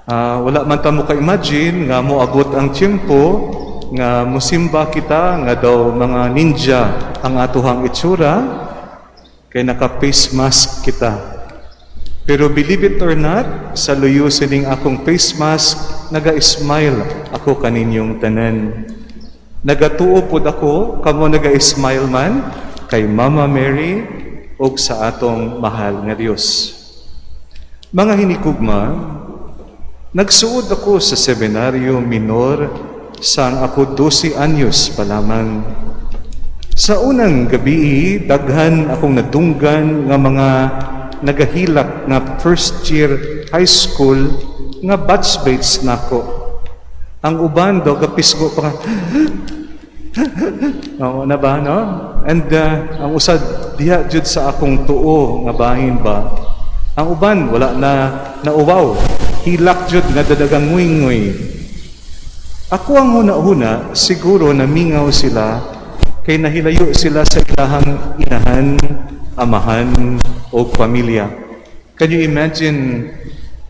Wala man ta mo ka-imagine nga moabot ang tiyempo nga musimba kita nga daw mga ninja ang atuhang itsura kay naka-face mask kita. Pero believe it or not, sa luyo sining akong face mask, naga-smile ako kaninyong tanan. Nagatuo pod ako, kamo naga-smile man kay Mama Mary ug sa atong mahal nga Dios. Mga hinikugma, nagsuod ako sa Seminaryo Minor sang ako 12 anyos pa lamang. Sa unang gabi, daghan akong nadunggan nga mga nagahilak nga first year high school nga batchmates nako. Ang uban daw gapisgo pa nga. Oo na ba, no? And ang usad diha jud sa akong tuo nga bahin ba. Ang uban wala na nauwaw. Hilak jud nga dadagang nguy-nguy. Ako ang huna-huna, siguro namingaw sila kay nahilayo sila sa ilahang inahan, amahan o pamilya. Can you imagine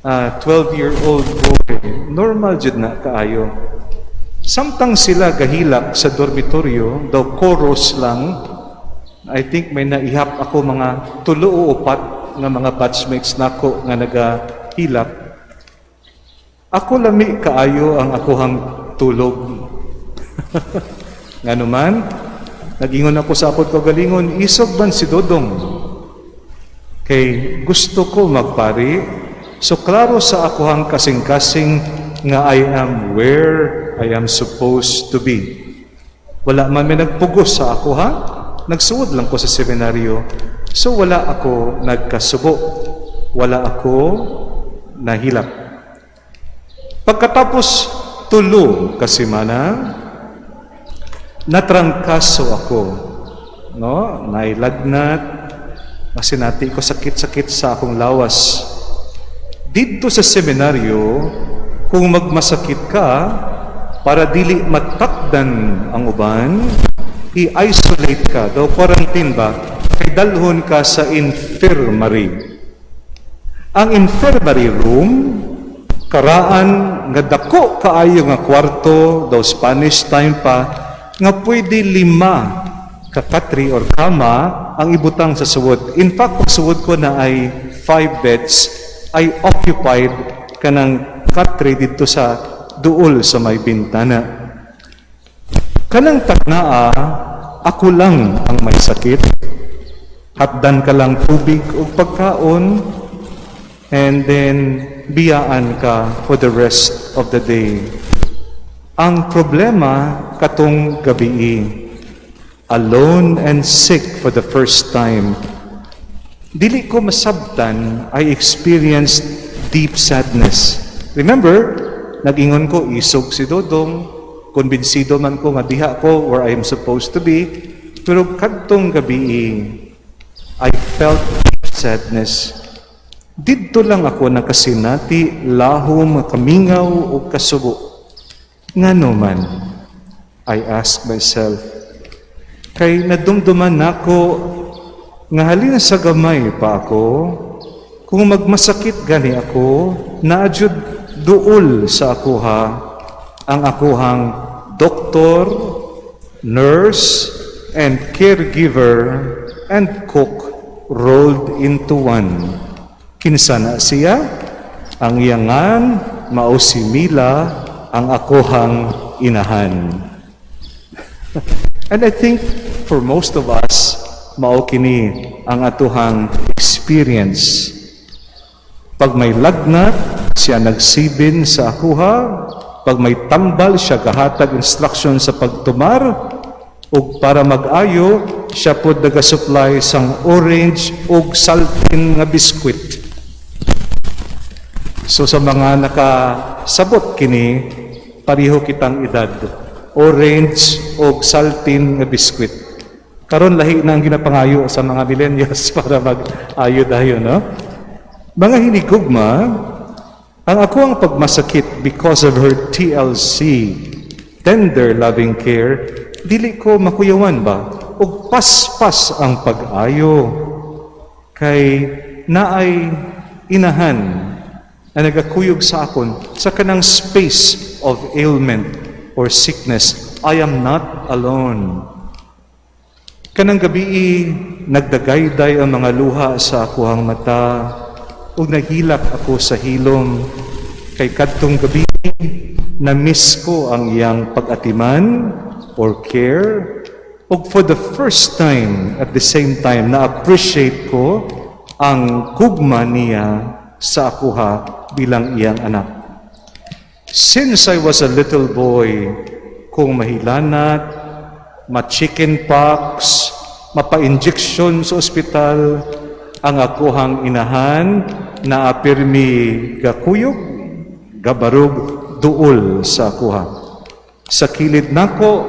a 12-year-old boy? Normal jud na kaayo. Samtang sila gahilak sa dormitoryo, daw chorus lang, I think may naihap ako mga tulo o upat nga mga batchmates nako nga nagahilak. Ako, lami kaayo ang akuhang tulog. Ngano man, nag-ingon ako sa akong kaugalingon, "Isog man si Dodong?" Kay gusto ko magpari, so klaro sa akuhang kasing-kasing nga I am where I am supposed to be. Wala man may nagpugos sa ako ha, nagsuod lang ko sa seminaryo. So wala ako nagkasubo. Wala ako nahilak. Pagkatapos 3 ka semana, natrangkaso ako. No? Nailagnat, kasi nati ko sakit-sakit sa akong lawas. Dito sa seminaryo, kung magmasakit ka, para dili matakdan ang uban, i-isolate ka, daw quarantine ba, kay dalhon ka sa infirmary. Ang infirmary room, karaan nga dako kaayo nga kwarto, daw Spanish time pa, nga pwede lima ka katre or kama ang ibutang sa suwod. In fact, pag suwod ko na ay five beds, ay occupied kanang katre dito sa duol sa may bintana. Kanang tagnaa, ako lang ang may sakit. Hatdan ka lang tubig ug pagkaon, and then biyaan ka for the rest of the day. Ang problema katong gabii, alone and sick for the first time. Dili ko masabtan, I experienced deep sadness. Remember, nag-ingon ko, "Isog si Dodong," kumbinsido man ko nga diha ko where I am supposed to be, pero kadtong gabii, I felt deep sadness. Didto lang ako nakasinati, lahom, kamingaw o kasubo. Ngano man, I ask myself, kay nadumduman nako nga halin sa gamay pa ako, kung magmasakit gani ako, naa jud duol sa akuha ang akuhang doktor, nurse, and caregiver, and cook rolled into one. Kinsa na siya? Ang iyangan, mao si Mila, ang akuhang inahan. And I think for most of us, mao kini ang atuhang experience. Pag may lagnat, siya nagsibin sa akuha. Pag may tambal, siya gahatag instruction sa pagtumar. Ug para mag-ayo, siya pod naga-supply sang orange ug saltin nga biskwit. So sa mga nakasabot kini, pareho kitang edad. Orange o saltin nga biskwit. Karon lahi na ang ginapangayo sa mga millennials para mag-ayo dayon, no? Mga hinigugma, ang ako ang pagmasakit because of her TLC, tender loving care, dili ko makuyawan ba? Og paspas ang pag-ayo kay naay inahan. Na nagakuyog sa akon sa kanang space of ailment or sickness. I am not alone. Kanang gabii, nagdagayday ang mga luha sa akuhang mata, ug nahilak ako sa hilom, kay kadtong gabii, na-miss ko ang iyang pag-atiman or care, ug for the first time, at the same time, na-appreciate ko ang gugma niya sa akuha bilang iyang anak. Since I was a little boy, kung mahilanat, ma-chicken pox, mapa-injection sa ospital, ang akuhang inahan na pirmi gakuyog, gabarog, duol sa akuha. Sa kilid nako,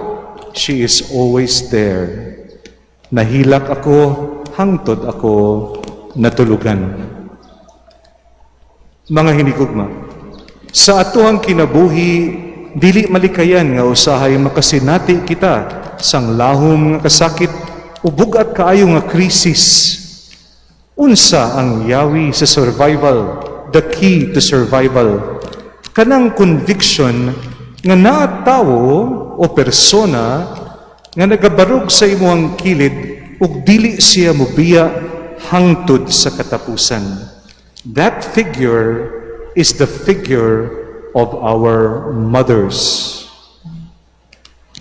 she is always there. Nahilak ako, hangtod ako natulugan. Mga hinigugma, sa atuang kinabuhi, dili malikayan nga usahay makasinati kita sang lahom nga kasakit o bug-at kaayo nga krisis. Unsa ang yawi sa survival, the key to survival? Kanang conviction nga naa tawo o persona nga nagabarog sa imong kilid ug dili siya mobiya hangtod sa katapusan. That figure is the figure of our mothers.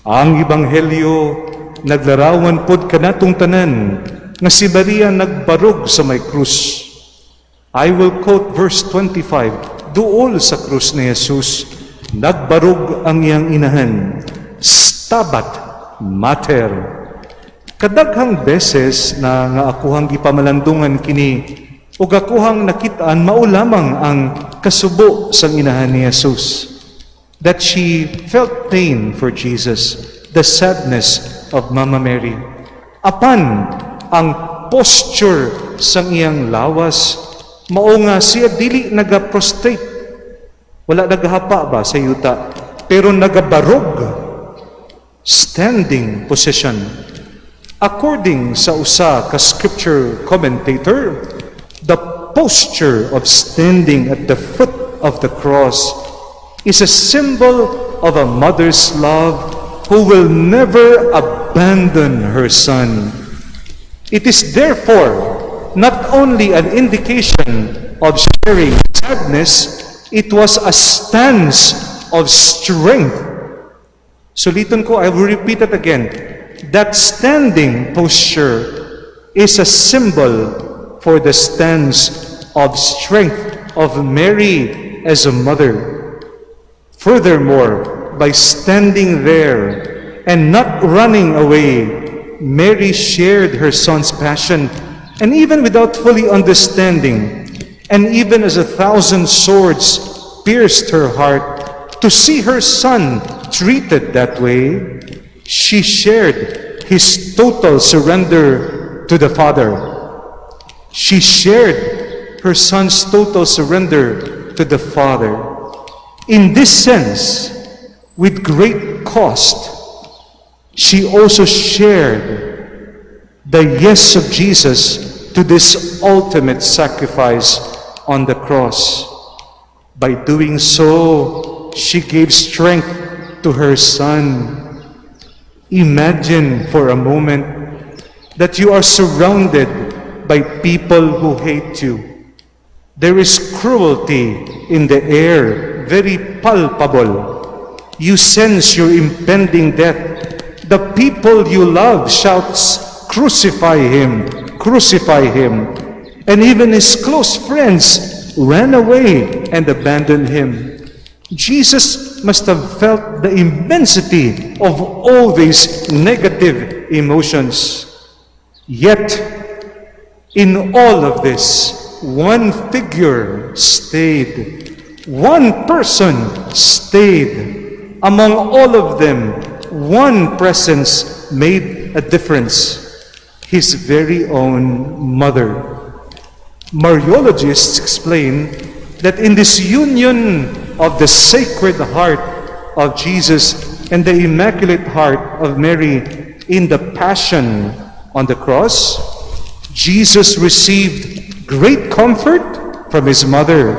Ang Ebanghelyo naglarawan pod kanatong tanan nga si Maria nagbarog sa may krus. I will quote verse 25. Duol sa krus ni Jesus, nagbarog ang iyang inahan. Stabat Mater. Kadaghang beses na nga akuhang gipamalandungan kini ug akuhang nakit-an, mao lamang ang kasubo sang inahan ni Jesus. That she felt pain for Jesus, the sadness of Mama Mary. Apan ang posture sang iyang lawas mao nga siya dili naga-prostrate. Wala nagahapa ba sa yuta, pero nagabarog, standing position. According sa usa ka scripture commentator, the posture of standing at the foot of the cross is a symbol of a mother's love who will never abandon her son. It is therefore not only an indication of sharing sadness, it was a stance of strength. Suliton ko, I will repeat it again. That standing posture is a symbol for the stance of strength of Mary as a mother. Furthermore, by standing there and not running away, Mary shared her son's passion, and even without fully understanding, and even as a thousand swords pierced her heart, to see her son treated that way, she shared his total surrender to the Father. She shared her son's total surrender to the Father. In this sense, with great cost, she also shared the yes of Jesus to this ultimate sacrifice on the cross. By doing so, she gave strength to her son. Imagine for a moment that you are surrounded by people who hate you. There is cruelty in the air, very palpable. You sense your impending death. The people you love shouts, "Crucify him, crucify him." And even his close friends ran away and abandoned him. Jesus must have felt the immensity of all these negative emotions. Yet, in all of this, one figure stayed. One person stayed. Among all of them, one presence made a difference: his very own mother. Mariologists explain that in this union of the Sacred Heart of Jesus and the Immaculate Heart of Mary in the Passion on the cross, Jesus received great comfort from his mother.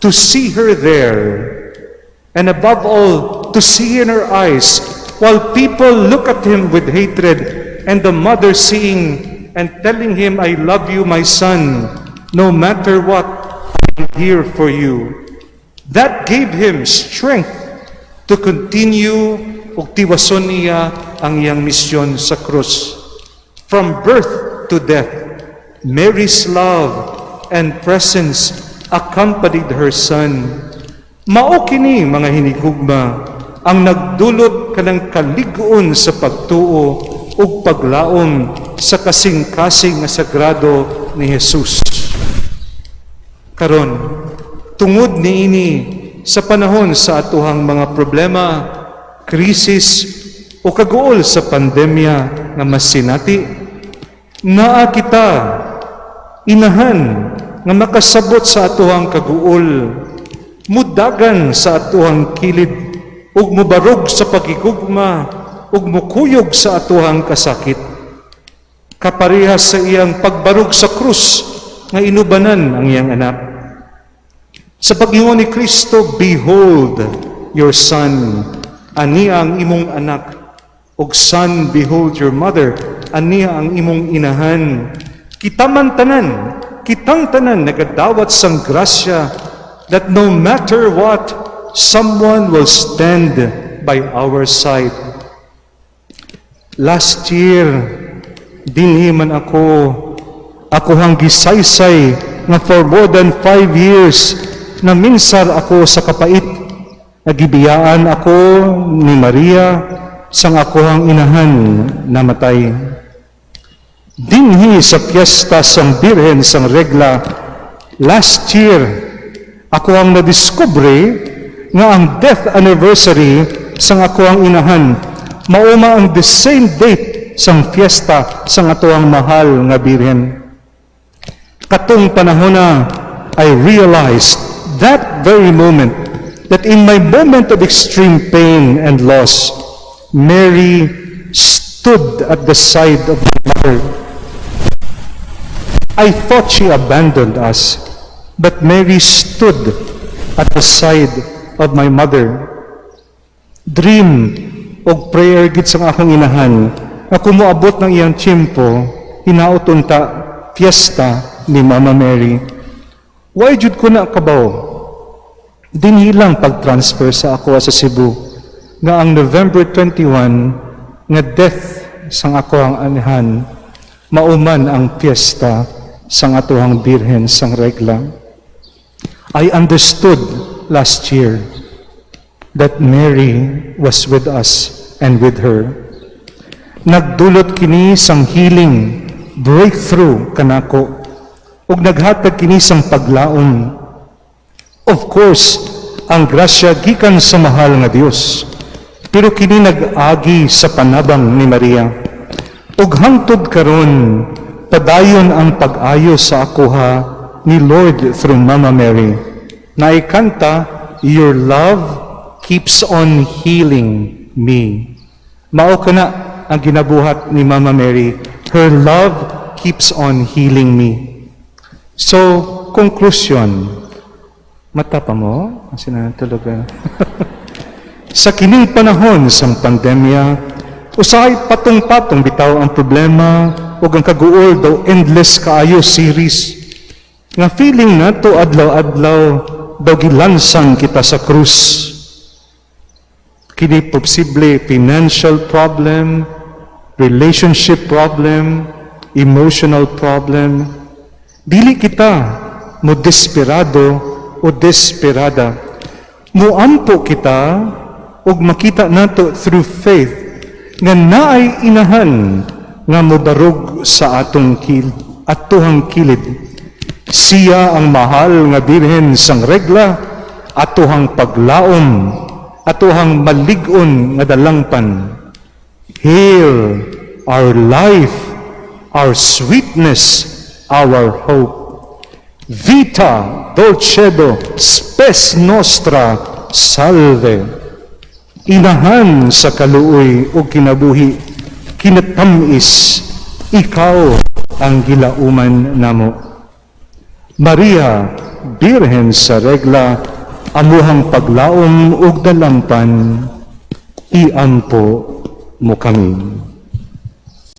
To see her there, and above all, to see in her eyes, while people look at him with hatred, and the mother seeing and telling him, "I love you, my son, no matter what, I'm here for you." That gave him strength to continue ug tiwason niya ang iyang misyon sa krus. From birth to death, Mary's love and presence accompanied her son. Mao kini, mga hinigugma, ang nagdulot kanang kalig-on sa pagtuo ug paglaom sa kasing-kasing nga sagrado ni Jesus. Karon, tungod niini, sa panahon sa atuhang mga problema, krisis o kaguol sa pandemya nga masinati, naa kita inahan nga makasabot sa atuhang kaguol, mudagan sa atuhang kilid, ug mubarog sa pagigugma, ug mukuyog sa atuhang kasakit. Kaparehas sa iyang pagbarog sa krus nga inubanan ang iyang anak. Sa pag-ingon ni Kristo, "Behold your son," ania ang imong anak, ug "Son, behold your mother," ania ang imong inahan. Kita man tanan, kitang tanan nagadawat sang grasya that no matter what, someone will stand by our side. Last year, dinhi man ako, akohang gisaysay nga for more than 5 years na minsar ako sa kapait. Nagibiyaan ako ni Maria sang akohang inahan namatay. Dinhi sa piyesta sang Birhen sang Regla last year, ako ang nadiskubre nga ang death anniversary sang akoang inahan mauma ang the same date sang fiesta sang atoang mahal nga Birhen. Katong panahon na, I realized that very moment that in my moment of extreme pain and loss, Mary stood at the side of my mother. I thought she abandoned us, but Mary stood at the side of my mother. Dream og prayer gid sa akong inahan nga kung moabot ng iyang tiyempo, hinaot unta fiesta ni Mama Mary. Why jud ko na kabaw? Dinhi lang pag-transfer sa ako sa Cebu nga ang November 21 nga death sang akoang anahan mauman ang piyesta sang atohang Birhen sang Regla. I understood last year that Mary was with us and with her. Nagdulot kini sang healing, breakthrough kanako, ug naghatag kini sang paglaom. Of course, ang grasya gikan sa mahal nga Dios. Pero kini nag-agi sa panabang ni Maria. Ug hangtod karon, padayon ang pag-ayo sa akoha ni Lord through Mama Mary. Naikanta, "Your love keeps on healing me." Mao kana ang ginabuhat ni Mama Mary. Her love keeps on healing me. So, conclusion. Mata pa mo? Kasi natulog ka. Sa kining panahon sang pandemya, usahay patong-patong bitaw ang problema ug ang kaguol daw endless kaayo series. Nga feeling nato adlaw-adlaw daw gilansang kita sa krus. Kini posible financial problem, relationship problem, emotional problem. Dili kita mo desperado o desperada. Muampo kita ug makita nato through faith nga naay inahan nga mobarog sa atong atuhang kilid. Siya ang mahal nga Birhen sang Regla, atuhang paglaom, atuhang malig-on nga dalangpan. Hail, our life, our sweetness, our hope. Vita, dulcedo, spes nostra, salve. Inahan sa kaluoy ug kinabuhi, kinatamis, ikaw ang gilauman namo. Maria, Birhen sa regla, amuhang paglaom ug dalampan, iampo mo kami.